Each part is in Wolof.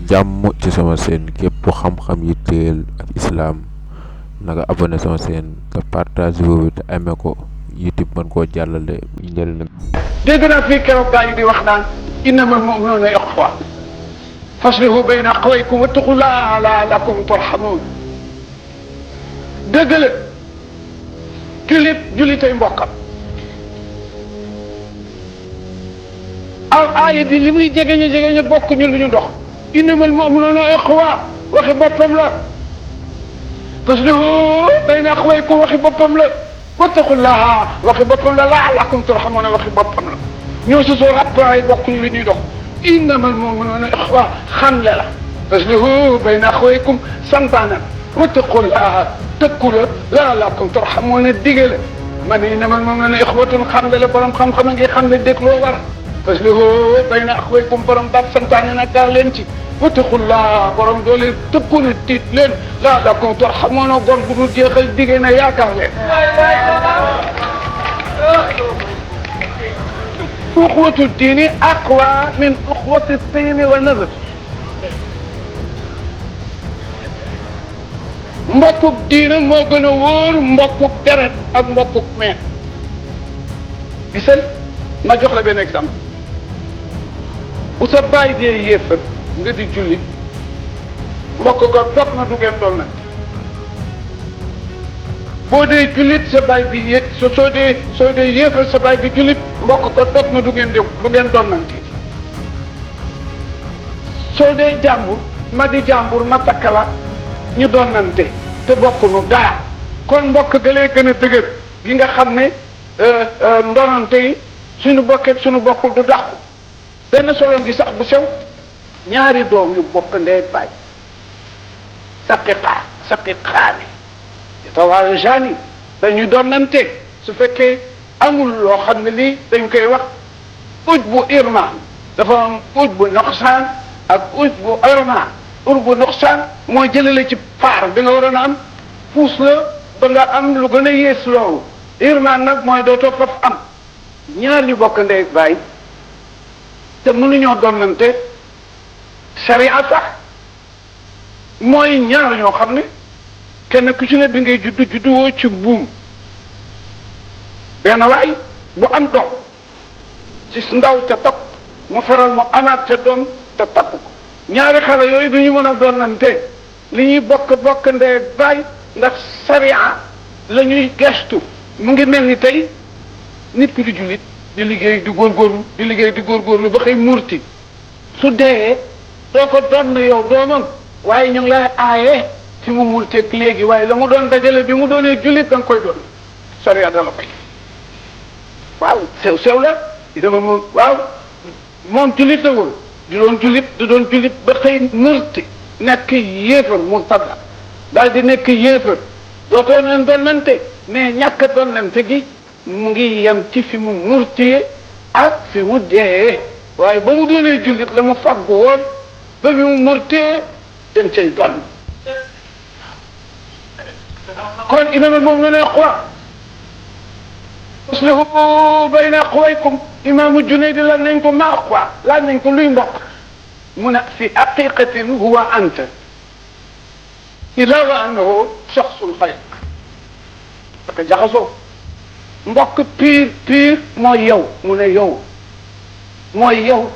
jàmm ci sama seen képp xam-xam yitteel ak islam nanga abonné sama seen te partage boobu te amee ko YouTube mën koo jàllale njëriñ. dégg naa fii keroog gaa yi di wax naan innamal mu'minuuna ixwa faslihu bayna axawaykum wattaqullaaha la'allakum turhamuun. dëgg la julitay mbokkam aaya di li muy jegeñe bokk ñu lu ñu dox. innamal mu'minuuna ixwa waxi boppam la faslihu bayna axawaykum waxi boppam la wattaqullaaha waxi boppam la la'allakum turhamuun waxi boppam la ñoo si soo rappay bokk ñu lu ñuy dox. innamal mu'minuuna ixwa xamle la faslihu bayna axawaykum santaana wattaqullaaha tëkku la la'allakum turhamuun digale man innamal mu'minuuna ixwatun xamle la borom xam-xam ngi xam ne dégg loo war faslihu bayna axawaykum borom baat santaane nag gaa leen ci wattaqullaaha borom doole tëkku la tiit leen la'allakum turhamuun góor gu dul jeexal dige na yaakaar leen. uxwatu diini aqwa min uxwati tiini wa nazar. mbokkuk diina moo gën a wóor mbokkuk deret ak mbokkuk meen. gisal ma jox la benn exemple. bu sa baay dee yéefar nga di julli mbokk ko toog na du ngeen toll na boo dee jullit sa baay bi yé soo dee yéefar sa baay bi jullit mbokk ko toog na du ngeen doon nante soo dee jàmbur ma di jàmbur ma takk la ñu doon nante te bokkunu dara kon mbokk galee gën a dëgër gi nga xam ne ndonante yi suñu bokkee suñu bokkul du dàqu benn solo gi sax bu sew ñaari doom yu bokk ndey baay saqiqaani yatawaarisaani dañuy doonante su fekkee amul loo xam ne lii dañ koy wax uj bu irma dafa am uj bu noqsaan ak uj bu irma uj bu noqsaan mooy jëlale ci faar bi nga waroon a am puus la ba nga am lu gën a yées loolu irma nag mooy dootoo faf am ñaar ñu bokk ndey baay te mënuñoo doonante sharia sax mooy ñaar ñoo xam ne kenn ku ci ne bi ngay juddu woo ci buum benn waay bu am doom ci ndaw te topp mu faral mu amaat te doom te topp ko ñaari xale yooyu du ñu mën a doonante li ñuy bokk ndey baay ndax sharia la ñuy gestu mu ngi mel ni tey nit ku di jullit di liggéey di góorgóorlu ba xëy murti su dee doo ko doon yow doomam waaye ñu ngi lay aaye fi mu murteeg léegi waaye la mu doon dajale bi mu doonee jullit da nga koy doon sariya dala koy waaw sew la dama moom waaw moom jullit la woon du doon jullit ba xëy murti nekk yéefar murtada daal di nekk yéefar dootoo leen doonante mais ñàkk doonante gi mu ngi yem ci fi mu murtiyee ak fi mu dee waaye ba mu doonee jullit la mu faggu woon ba bi mu murtiyee dañ cay doon kon innamal mu'minuuna ixwa faslihu bayna axawaykum imaamu Junayd laaj nañ ko ma ixwa laaj nañ ko luy mbokk mu ne fi haqiqatin huwa anta ilaa wa annahu shaxsun xayr parce que jaxasoo mbokk piir mooy yow mu ne yow mooy yow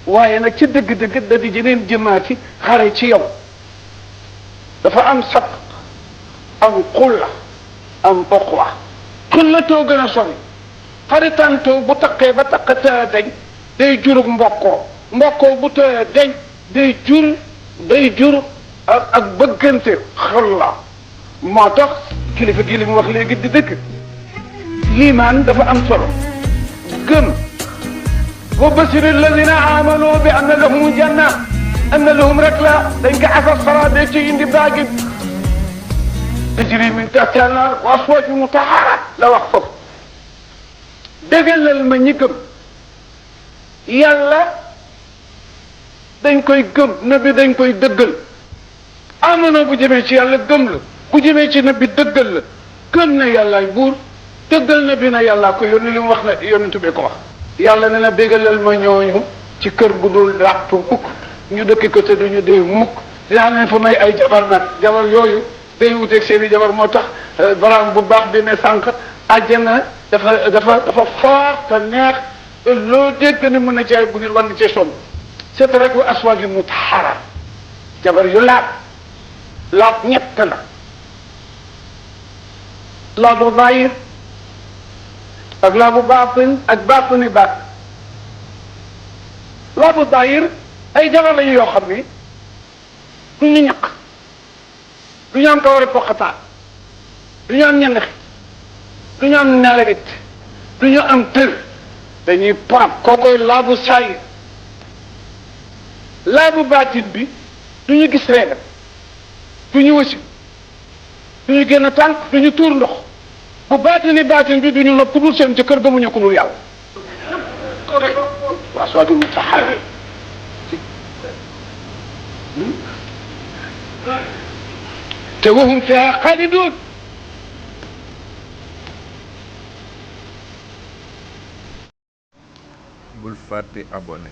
waaye nag ci dëgg-dëgg da di jeneen jëmaati xare ci yow dafa am sab am xulla am uxwa xullatoo gën a sori xaritantoo bu taqee ba taqata dañ day jurug mbokkoo bu tëye dañ day jur ak bëggante xulla moo tax kilifa gi li mu wax léegi di dëgg liimaan dafa am solo gëm wa bashiri alladina amanu bi anna lahum janna anna lahum rek la dañ ko asal sara de ci indi baagi tajri min tahtiha al-anhar wa aswaju mutahhara la wax foofu dëggalal ma ñi gëm yàlla dañ koy gëm nabi dañ koy dëggal amana bu jëmee ci yàlla gëm la bu jëmee ci nabi dëggal la gëm na yàllaay buur dëggal na bi na yàllaa ko yónni li mu wax ne yónnitu bi ko wax yàlla ne na bégalal ma ñooñu ci kër gu dul ràpp mukk ñu dëkki ko te duñu dee mukk dinaa leen fa may ay jabar nag jabar yooyu day wuteeg seen i jabar moo tax baraam bu baax bi ne sànq àjjana dafa fort te neex loo dégg ne mën na cee bu ngeen war na cee sonn c'est rek wa aswaji mutahhara jabar yu laab ñett la laabu zahir ak laabu baatin ak baatini baat laabu zahir ay jabar lañu yoo xam ni du ñu ñaq du ñu am kawari poqataan du ñu am ñenn du ñu am nelawit du ñu am tër dañuy paam kookoy laabu saayir laabu baatin bi du ñu gis reegal du ñu wësi du ñu génn tànk du ñu tuur ndox bu baatini baatin bi du ñu nopp dul seen ci kër gëmuñu ko dul yàlla waa soo du mutahhar te wahum fiha xaalidun bul fàtte abonné